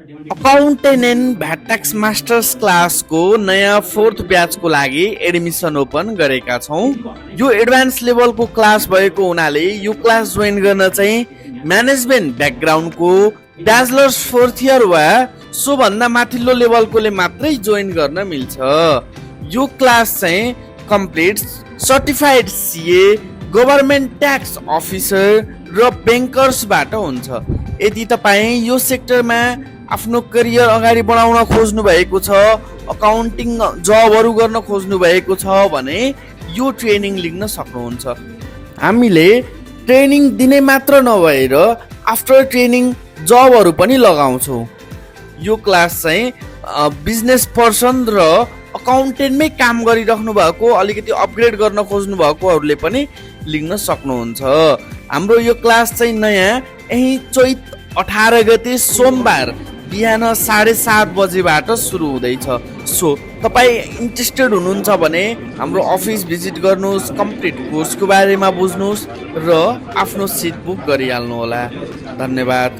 Accountant and VAT tax masters क्लासको नयाँ 4th ब्याचको लागि एडमिसन ओपन गरेका छौँ। यो एडभान्स लेभलको क्लास भएको हुनाले यो क्लास जोइन गर्न चाहिँ म्यानेजमेन्ट ब्याकग्राउन्डको ब्याचलर्स 4th इयर वा सोभन्दा माथिल्लो लेभलकोले मात्रै जोइन गर्न मिल्छ। यो क्लास चाहिँ कम्प्लिट सर्टिफाइड सिए, गभर्मेन्ट ट्याक्स अफिसर र ब्याङ्कर्सबाट हुन्छ। यदि तपाईँ यो सेक्टरमा आफ्नो करियर अगाडि बढाउन खोज्नु भएको छ, अकाउन्टिङ जबहरू गर्न खोज्नु भएको छ भने यो ट्रेनिङ लिन सक्नुहुन्छ। हामीले ट्रेनिङ दिने मात्र नभएर आफ्टर ट्रेनिङ जबहरू पनि लगाउँछौँ। यो क्लास चाहिँ बिजनेस पर्सन र अकाउन्टेन्टमै काम गरिराख्नु भएको, अलिकति अपग्रेड गर्न खोज्नु भएकोहरूले पनि लिन सक्नुहुन्छ। हाम्रो यो क्लास चाहिँ नयाँ यही चैत 18 गते सोमबार बिहान 7:30 बजेबाट सुरु हुँदैछ। सो तपाईँ इन्ट्रेस्टेड हुनुहुन्छ भने हाम्रो अफिस भिजिट गर्नुहोस्, कम्प्लिट कोर्सको बारेमा बुझ्नुहोस् र आफ्नो सिट बुक गरिहाल्नु होला। धन्यवाद।